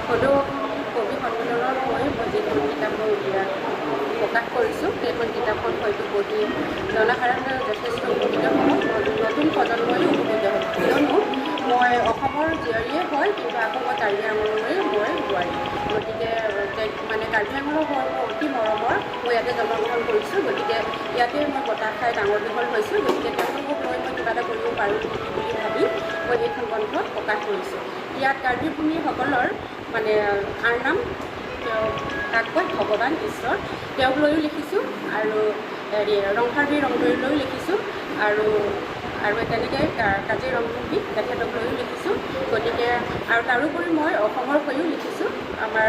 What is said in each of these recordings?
সদৌ অসম কবি সন্মিলনৰ হৈ মই যিখন কিতাপ মই উলিয়াই প্ৰকাশ কৰিছোঁ, সেইখন কিতাপখন হয়তো পঢ়ি জনসাধাৰণে যথেষ্ট উপকৃত হ'ব, নতুন প্ৰজন্ময়ো উপকৃত হ'ব। কিয়নো মই অসমৰ জীয়ৰীয়ে হয়, কিন্তু আকৌ মই কাৰ্বি আংলঙৰে মই বোৱাৰী। গতিকে মানে কাৰ্বি আংলং হয় মোৰ অতি মৰমৰ। মই ইয়াতে জন্মগ্ৰহণ কৰিছোঁ, গতিকে ইয়াতে মই বতাহ খাই ডাঙৰ দীঘল হৈছোঁ। গতিকে তেওঁলোকক লৈ মই কিবা এটা কৰিব পাৰোঁ নেকি বুলি ভাবি মই এইখন গ্ৰন্থ প্ৰকাশ কৰিছোঁ। ইয়াত কাৰ্বি ভূমিসকলৰ মানে আৰ নাম, তেওঁ তাক কয় ভগৱান ঈশ্বৰ, তেওঁক লৈও লিখিছোঁ আৰু হেৰি ৰংহাৰবি ৰংদৈলৈও লিখিছোঁ আৰু আৰু তেনেকৈ কাজি ৰংভূমি তেখেতক লৈও লিখিছোঁ। গতিকে আৰু তাৰোপৰি মই অসমৰ হৈও লিখিছোঁ। আমাৰ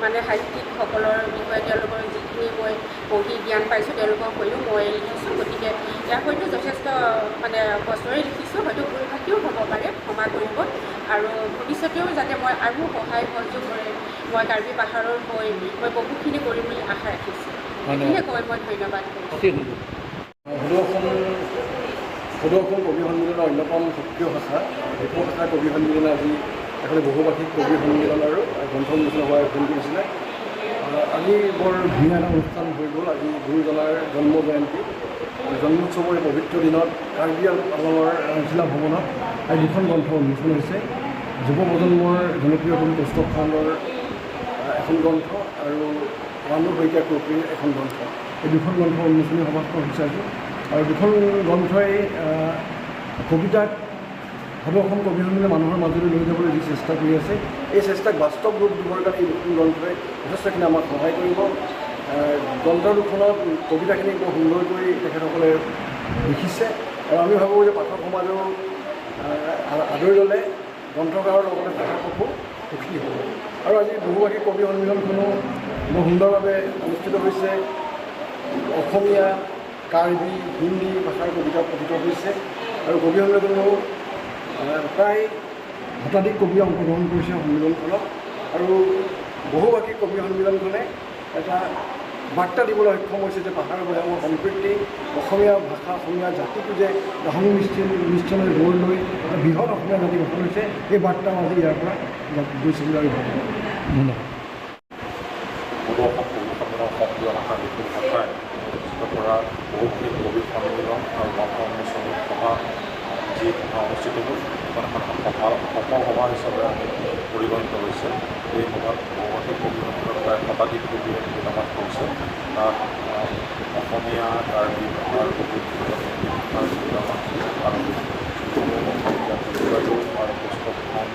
মানে সাহিত্যিকসকলৰ বিষয়ে তেওঁলোকৰ যিখিনি মই পঢ়ি জ্ঞান পাইছোঁ, তেওঁলোকৰ হৈও মই লিখিছোঁ। গতিকে ইয়াৰ হয়তো যথেষ্ট মানে কষ্টৰে লিখিছোঁ, হয়তো ভুল ভ্ৰান্তিও হ'ব পাৰে, ক্ষমা কৰিব। আৰু ভৱিষ্যতেও যাতে মই আৰু সহায় সহযোগ কৰে, মই কাৰ্বি পাহাৰৰ হৈ মই বহুখিনি কৰিম বুলি আশা ৰাখিছোঁ। এইখিনিয়ে কৈ মই ধন্যবাদ কৰিছোঁ। অতি সুন্দৰ। সদৌ অসম কবি সন্মিলনৰ অন্যতম সক্ৰিয় শাখা ডিফু শাখা কবি সন্মিলনে আজি এখন বহুভাষিক কবি সন্মিলন আৰু গ্ৰন্থ উন্মোচন সভা আয়োজন কৰিছিলে। আজি বৰ ধুনীয়া এটা অনুষ্ঠান হৈ গ'ল। আজি গুৰুজনাৰ জন্ম জয়ন্তী, জন্মোৎসৱৰ এই পবিত্ৰ দিনত কাৰ্বি আংলঙৰ জিলা ভৱনত আজি দুখন গ্ৰন্থ উন্মোচন হৈছে। যুৱ প্ৰজন্মৰ জনপ্ৰিয় কবি কৌস্তভ খাউণ্ডৰ এখন গ্ৰন্থ আৰু ৰাণু শইকীয়া কপিৰ এখন গ্ৰন্থ। এই দুখন গ্ৰন্থ উন্মোচনী সভাখন হৈছে আজি। আৰু দুখন গ্ৰন্থই কবিতাক সদৌ অসম কবি সন্মিলনে মানুহৰ মাজলৈ লৈ যাবলৈ যি চেষ্টা কৰি আছে, এই চেষ্টাক বাস্তৱ ৰূপ দিবৰ কাৰণে এই দুখন গ্ৰন্থই যথেষ্টখিনি আমাক সহায় কৰিব। গ্ৰন্থ দুখনত কবিতাখিনি বৰ সুন্দৰকৈ তেখেতসকলে লিখিছে আৰু আমি ভাবোঁ যে পাঠক সমাজেও আদৰি ল'লে গ্ৰন্থকাৰৰ লগতে পাঠকো সুখী হ'ব। আৰু আজি বহুভাষিক কবি সন্মিলনখনো বৰ সুন্দৰভাৱে অনুষ্ঠিত হৈছে। অসমীয়া, কাৰ্বি, হিন্দী ভাষাৰ কবিতা পঠিত হৈছে আৰু কবি সন্মিলনখনো প্ৰায় শতাধিক কবিয়ে অংশগ্ৰহণ কৰিছে সন্মিলনখনত। আৰু বহুভাষিক কবি সন্মিলনখনে এটা বাৰ্তা দিবলৈ সক্ষম হৈছে যে পাহাৰ ভৈয়ামৰ সম্প্ৰীতি, অসমীয়া ভাষা, অসমীয়া জাতিটো যে এটা সংমিশ্ৰণেৰে গঢ় লৈ এটা বৃহৎ অসমীয়া জাতি গঠন হৈছে, এই বাৰ্তাও আজি ইয়াৰ পৰা গৈছে বুলি আমি ভাবোঁ। ধন্যবাদ। সদৌ অসম কবি সন্মিলনৰ সক্ৰিয় শাখা ডিফু শাখাই অনুষ্ঠিত কৰা বহুভাষিক কবি সন্মিলন আৰু গ্ৰন্থ উন্মোচনী সভা, যি সভা অনুষ্ঠিত হ'ল, এখন এখন সভা সফল সভা হিচাপে আমি পৰিগণিত হৈছে। এই সভাত বহুভাষিক কবি সন্মিলনৰ প্ৰায় শতাধিক কবিয়ে কবিতা পাঠ কৰিছে। তাত অসমীয়া, কাৰ্বি ভাষাৰ বহুত, হিন্দী ভাষাৰ কবিতা পাঠ আৰু আৰু কৌস্তভ খাউণ্ড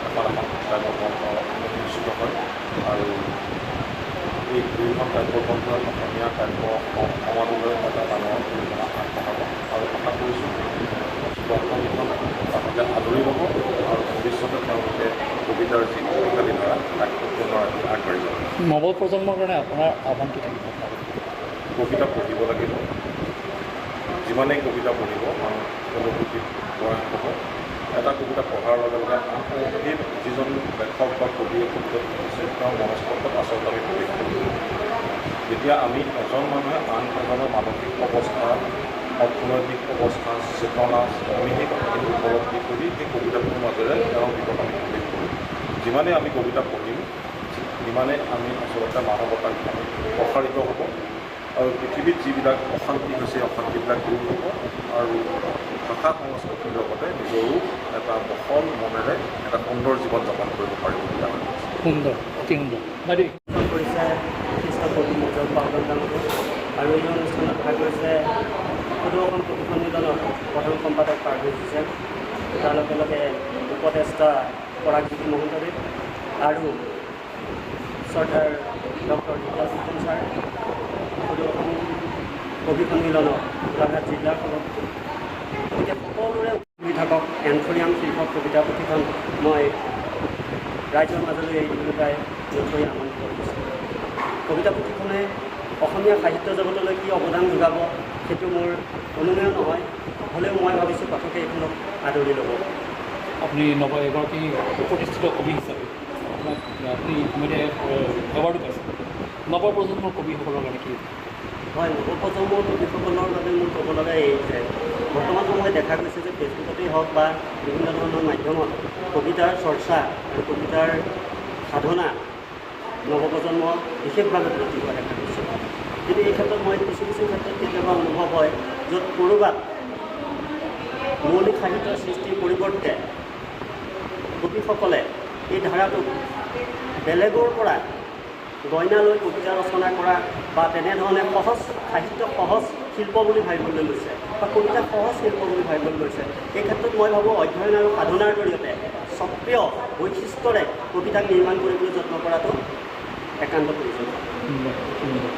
এখন এখন কাব্যগ্ৰন্থ উন্মোচিত হয়। আৰু এই দুয়োখন কাব্যগ্ৰন্থই অসমীয়া কাব্য সমাজলৈ এটা ডাঙৰ অৰিহণা আগবঢ়াব আৰু আশা কৰিছোঁ গ্ৰন্থকেইখন পাঠকে আদৰি ল'ব আৰু ভৱিষ্যতে তেওঁলোকে কবিতাৰ যি শক্তিশালী ধাৰা, তাক অক্ষুণ্ণ ৰাখি আগবাঢ়ি যাব। নৱ প্ৰজন্মৰ কাৰণে আপোনাৰ আহ্বান কি থাকিব আপোনালোকে? কবিতা পঢ়িব লাগিব। যিমানেই কবিতা পঢ়িব, মানুহ অনুভূতিত বয়স হ'ব। এটা কবিতা পঢ়াৰ লগে লগে আন সেই যিজন লেখক বা কবিয়ে কবিতাটো লিখিছে, তেওঁৰ মনস্তত্বত আচলতে আমি প্ৰৱেশ কৰোঁ। যেতিয়া আমি এজন মানুহে আন এজনৰ মানসিক অৱস্থা, অৰ্থনৈতিক অৱস্থা, চেতনা, আমি সেই কথাখিনি উপলব্ধি কৰি সেই কবিতাটোৰ মাজেৰে তেওঁৰ ভিতৰত আমি প্ৰৱেশ কৰোঁ। যিমানেই আমি কবিতা পঢ়িম, সিমানেই আমি আচলতে মানৱতাক আমি প্ৰসাৰিত হ'ব আৰু পৃথিৱীত যিবিলাক অশান্তি হৈছে, সেই অশান্তিবিলাক দূৰ হ'ব আৰু ভাষা সংস্কৃতিৰ লগতে নিজৰো এটা বহল মনেৰে এটা সুন্দৰ জীৱন যাপন কৰিব পাৰিব বুলি আমি ভাবিছোঁ। সুন্দৰ, অতি সুন্দৰ বাইদেউ। কৰিছে বিশিষ্ট কবি মজল পাউদন ডাঙৰীয়া আৰু এই অনুষ্ঠানত ভাগ লৈছে সদৌ অসম কবি সন্মিলনৰ প্ৰধান সম্পাদক পাৰভেজ হুছেইন, তাৰ লগে লগে উপদেষ্টা পৰাগজ্যোতি মহন্তদেৱ আৰু শ্ৰদ্ধাৰ ডক্টৰ ঢেকীয়াল ফুকন ছাৰ, সদৌ অসম কবি সন্মিলনৰ গোলাঘাট জিলাৰ সভাপতি। গতিকে সকলোৰে ঘূৰি থাকক এন্থৰিয়াম শীৰ্ষক কবিতা পুথিখন মই ৰাইজৰ মাজলৈ এৰি দিবলৈ পাই নথৈ আনন্দিত হৈছোঁ। কবিতা পুথিখনে অসমীয়া সাহিত্য জগতলৈ কি অৱদান যোগাব, সেইটো মোৰ অনুমেয় নহয়, হ'লেও মই ভাবিছোঁ পাঠকে এইখনক আদৰি ল'ব। আপুনি নৱ এগৰাকী সুপ্ৰতিষ্ঠিত কবি হিচাপে আপোনাক আপুনি ইতিমধ্যে এৱাৰ্ডো পাইছে। নৱপ্ৰজন্মৰ কবিসকলৰ কাৰণে কি? হয়, নৱপ্ৰজন্মৰ কবিসকলৰ বাবে মোৰ ক'ব লগা এই যে বৰ্তমান সময়ত দেখা গৈছে যে ফেচবুকতেই হওক বা বিভিন্ন ধৰণৰ মাধ্যমত কবিতাৰ চৰ্চা আৰু কবিতাৰ সাধনা নৱপ্ৰজন্ম বিশেষভাৱে বৃদ্ধি হোৱা দেখা গৈছে। কিন্তু এই ক্ষেত্ৰত মই কিছু কিছু ক্ষেত্ৰত কেতিয়াবা অনুভৱ হয় য'ত ক'ৰবাত মৌলিক সাহিত্যৰ সৃষ্টিৰ পৰিৱৰ্তে কবিসকলে এই ধাৰাটোক বেলেগৰ পৰা গইনা লৈ কবিতা ৰচনা কৰা বা তেনেধৰণে সহজ সাহিত্য, সহজ শিল্প বুলি ভাবিবলৈ লৈছে বা কবিতা সহজ শিল্প বুলি ভাবিবলৈ লৈছে। এই ক্ষেত্ৰত মই ভাবোঁ, অধ্যয়ন আৰু সাধনাৰ জৰিয়তে স্বকীয় বৈশিষ্ট্যৰে কবিতাক নিৰ্মাণ কৰিবলৈ যত্ন কৰাটো একান্ত প্ৰয়োজন। ধন্যবাদ, ধন্যবাদ।